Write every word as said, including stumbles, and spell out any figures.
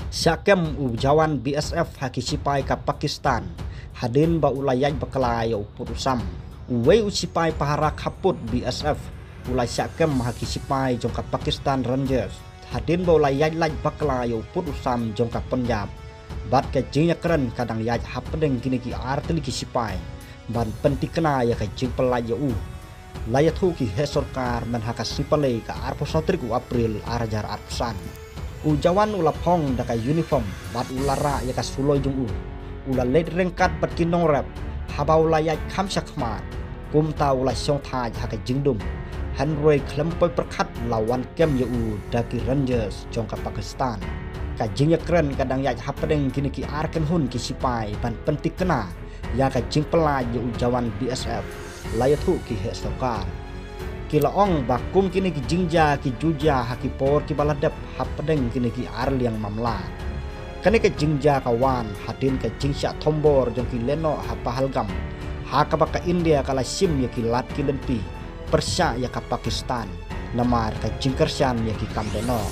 Shah kem u jawan B S F ha ki sipai ka Pakistan hadien ba u la ïaid bakla ïa u pud u sam. Uwei u sipai pahara khappud B S F u la shah kem ha ki sipai jong ka Pakistan Rangers hadien ba u la ïaid lait bakla ïa u pud u sam jong ka Punjab. Bad ka jingïakren ka dang ïaid hapdeng kine ki ar tylli ki sipai ban pynthikna ïa ka jingpyllait ïa u. La ïathuh ki heh sorkar mynha ka sngi Palei ka arphew saw tarik u April ar hajar arphew san. U jawan u la phong da ka uniform bad u la rah ïa ka suloi jong u. U la leit ryngkat bad ki nongrep haba u la ïaid kham shakhmat. Kumta u la shongthait ha ka jingdum. Hynrei khlem poi pyrkhat la wan kem ïa u da ki Rangers jong ka Pakistan. Ka jingïakren ka dang ïaid hapdeng kine ki ar kynhun ki sipai ban pynthikna ïa ka jingpyllait ïa u jawan B S F, la ïathuh ki heh sorkar. Ki la ong ba kum kine ki jingjia ki ju jia ha ki por kiba la dep hapdeng kine ki ar liang mamla. Kane ka jingjia ka wan hadien ka jingshah thombor jong ki lehnoh ha Pahalgam, ha kaba ka India ka la shim ïa ki lad ki lynti pyrshah ïa ka Pakistan namar ka jingkyrshan ïa ki kam lehnoh.